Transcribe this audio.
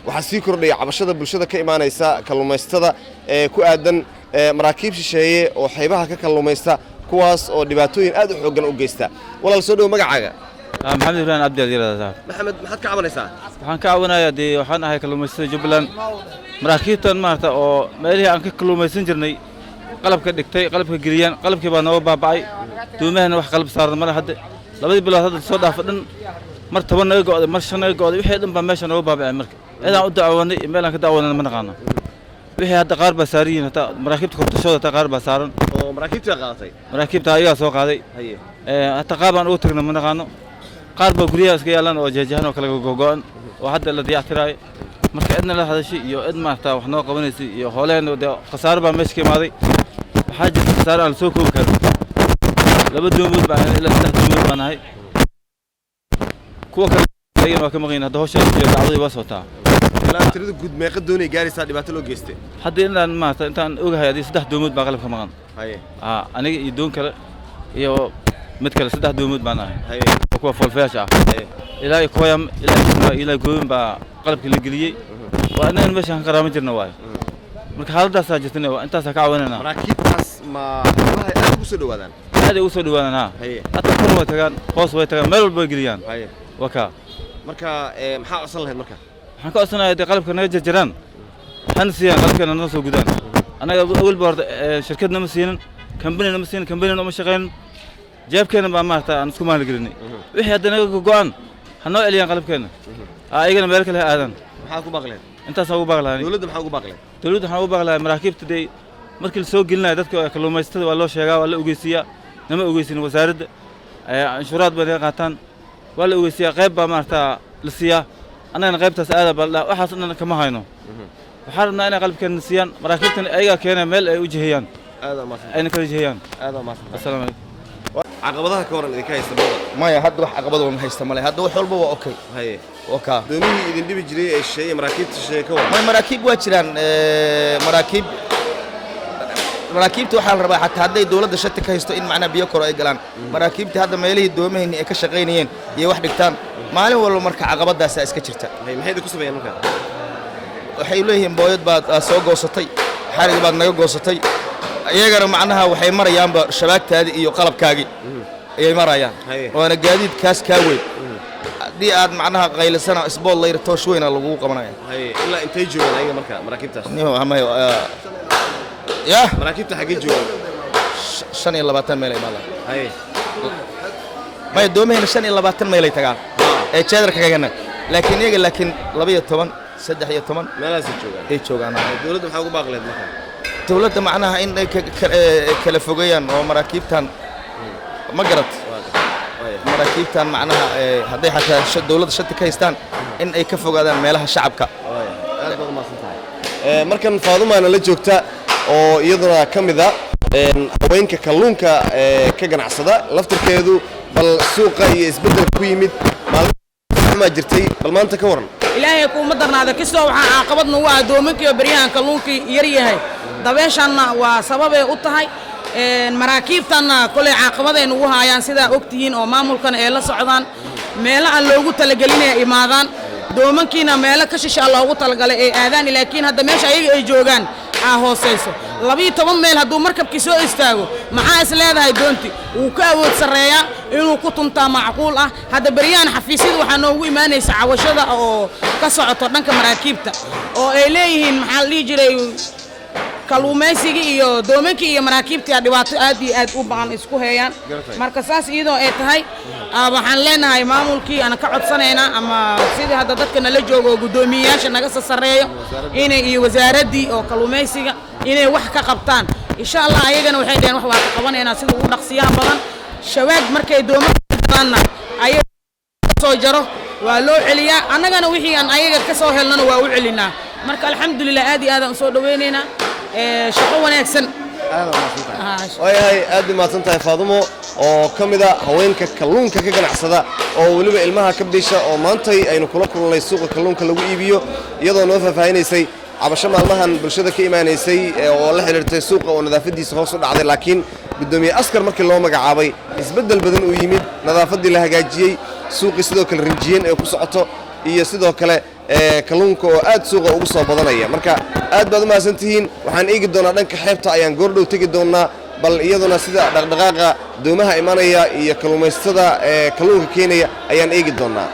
Waxaa sii kordhaya cabashada bulshada ka imaanaysa kalluumaysatada ee ku aadan maraakiib shisheeye oo xeebaha ka kalluumaysta, kuwaas oo dhibaatooyin aad u xooggan u geysta. Walaal, soo dhow, magacaaga? Maxamed Ibrahim Cabdi aad yidhahdaa, saaxib. Maxamed, maxaad ka cabanaysaa? Waxaan ka cabanayaa dee, waxaan ahay kalluumaysatada Jubbaland. Maraakiibtan maarata oo meelihii aan ka kalluumaysan jirnay qalabka dhigtay, qalabka geliyaan, qalabkii baa nooga baaba'ay. Duumahana wax qalab saaran male. Hadda 2dii bilood hadda soo dhaafa dhan, mar 10 naga go'day, mar 5 naga go'day, wixii dhan baa meesha nooga baaba'ay. Marka cidaan u dacwoonay iyo meel aan ka dacwoonana ma naqaano. Wixii hadda qaar baa saaran yihiin, hataa maraakiibta kortashooda hataa qaar baa saaran. Oo maraakiibtii baa qaadatay? Maraakiibta ayagaa soo qaaday. Hataa qaar baan ugu tagna ma naqaano. Qaar baa guryaha iska yaalaan oo jeejahan oo kale gogo'an oo hadda la dayactiraayo. Marka cidna la hadashay iyo cid maarata wax noo qabanaysay iyo hooleen dee, khasaaro baa meesha ka imaaday. Waxaa jirta khasaaro aan la soo koobi karin. Laba doomood baan ahay, ilaa saddex doomood baan ahay. Kuwa kale ayagana waa ka maqan yihiin. Hadda hawshaa iyo dacwadii waa socotaa. Ilaa tirada guud meeqa doonay gaaraysaa dhibaato loo geystay? Hadda inaan maarata intaan ogahay adii saddex doomood baa qalabka maqan. Aniga iyo doon kale iyo mid kale, saddex doomood baan ahay oo kuwa foolfayaasha ah. Ilaa iyo Kooyam, ilaa Kismaayo, ilaa Goobin baa qalabkii la geliyey. Waa innagan meeshaan ka qaraaman jirna waayo. Marka xaaladaasaa jirtana, waa intaasaa ka caawinayna. Maraakiibtaas ma xeebaha aad ugu soo dhowaadaan? Aad ay ugu soo dhawaadaan, haa. Hataa kor way tagaan, hoos way tagaan, meel walba way geliyaan. Waa kaa. Marka maxaa codsan lahayd marka? Waxaan ka codsanayaa dee, qalabka naga jarjaraan hana siiyaan, qalabkeena noo soo gudaan. Annaga awalba horta shirkad nama siinin, kambani nama siinin, kambanina uma shaqaynin. Jeebkeena baa maarata aan isku maalgelinay. Wixii hadda naga go'an ha noo celiyaan qalabkeena, ayagana meel kale ha aadaan. Maxaa ku baaqleen? Intaasaan ugu baaqi lahaa. Dowladda maxaa ugu baaqleen? Dowladda waxaan ugu baaqi lahaa, maraakiibta dee markii la soo gelinayo dadka kalluumaysatada waa loo sheegaa, waa la ogeysiiyaa. Nama ogeysin wasaaradda. Canshuuraad bay naga qaataan, waa la ogeysiiyaa, qayb baa maarata la siiyaa. Annagana qaybtaas aada baa la dhahaa. Waxaas dhan kama hayno. Waxaan rabnaa inay qalabkeena siiyaan, maraakiibtana ayagaa keena meel ay u jihiyaan. Aad umaasan. Ayna kala jihiyaan. Aad umaasan. Assalaamu calaykum. Caqabadaha ka waran idinka haysta badda? Maya, hadda wax caqabad ma haysta male. Hadda wax walba waa okay. Waa kaa. Doonihii idin dhibi jiray ee shisheeye, maraakiibta shisheeye, ka waran? May, maraakiib waa jiraan. Maraakiib, maraakiibta waxaa la rabaa xataa hadday dowladda shati ka haysto in macnaha biyo koro ay galaan. Maraakiibta hadda meelihii doomahayni ay ka shaqaynayeen iyo wax dhigtaan maalin walba. Marka caqabadaasaa iska jirta. Haye, maxay idinku sameeyaan marka? Waxay leeyihiin booyad baad aad soo goosatay, xarig baad naga goosatay. Iyagana macnaha waxay marayaanba shabaagtaadii iyo qalabkaagii ayay marayaan. Waana gaadiidkaas kaa weyn. Haddii aad macnaha qaylisana, isbood layr toosh weyna lagugu qabanaya. Haye, ilaa intay joogaan ayaga marka maraakiibtaas? Niho, amayo ya. Maraakiibta xaggee joogaan? 25 meel ay imaadaan. Maya, doomahayna 25 meelay tagaan ee jeedarka kagana, laakiin iyaga laakiin 12, 13 meelahaasay joogaan. Ay joogaan. Haye, dowladda maxaa ugu baaqleed marka? Dowladda macnaha in ay kala fogeeyaan oo maraakiibtan, ma garat, maraakiibtan macnaha hadday xataa dowladda shati ka haystaan in ay ka fogaadaan meelaha shacabka. Waaya, aad baad umahadsan tahay. Markan Faadumaana la joogta oo iyaduna ka mid a haweenka kalluunka ka ganacsada laftirkeedu. Bal suuqa iyo isbeddelka ku yimid, maalmaa jirtay, bal maanta ka waran? Ilaahay kuuma darnaada. Kastoo waxaa caaqabad nagu ah doomankii oo beryahan kalluunkii yar yahay. Dabeeshanna waa sababay u tahay. Maraakiibtanna kolay caaqabaday nagu haayaan, sidaa ogtihiin oo maamulkana ay la socdaan. Meelo aan loogu talagelinaya imaadaan, doomankiina meelo ka shishaa loogu talagalay ay aadaan, laakiin hadda meesha ayaga ay joogaan aa hoosayso. 12 meel hadduu markabkii soo istaago, maxaa is leedahay? Doonti wuu ka awood sarreeyaa, inuu ku tuntaa macquul ah. Hadda beryahan xafiisyada waxaa noogu imaanaysa cawashada oo ka socoto dhanka maraakiibta oo ay leeyihiin, maxaa la dhihi jiray, kalluumaysigii iyo doomankii iyo maraakiibtii aa dhibaato aad iyo aad u ba'an isku heeyaan. Marka saas iyadoo ay tahay, waxaan leenahay maamulkii aan ka codsanaynaa ama sidii hadda dadka nala joogo oo guddoomiyeyaasha naga sasareeyo inay iyo wasaaraddii oo kalluumaysiga inay wax ka qabtaan, insha Allah. Ayagana waxay dhaheen wax waa ka qabanaynaa sida ugu dhaqsiyaha badan. Shabaag markay doomanka ayaga soo jaro waa loo celiyaa, annagana wixii aan ayaga ka soo helnana waa u celinaa. Marka alxamdulilah, aad iyo aad aan usoo dhawaynaynaa. Shaqo wanaagsan. Waayahay, aad bay mahadsan tahay Faadumo oo ka mid a haweenka kalluunka ka ganacsada oo weliba ilmaha ka bisha, oo maantay aynu kula kulannay suuqa kalluunka lagu iibiyo, iyadoo noo faahfaahinaysay cabasho maalmahan bulshada ka imaanaysay oo la xidhiirtay suuqa oo nadaafadiisa hoos u dhacday, laakiin guddoomiye Askar markii loo magacaabay isbeddel badan uu yimid, nadaafaddii la hagaajiyey, suuqii sidoo kale rinjiyeen ee ku socoto iyo sidoo kale Kalluunka oo aad suuqa ugu soo badanaya. Marka aad baad u mahadsan tihiin. Waxaan eegi doonaa dhanka xeebta, ayaan goordhow tegi doonaa, bal iyaduna sida dhaqdhaqaaqa doomaha imanaya iyo kalluumaysatada ee kalluunka keenaya ayaan eegi doonaa.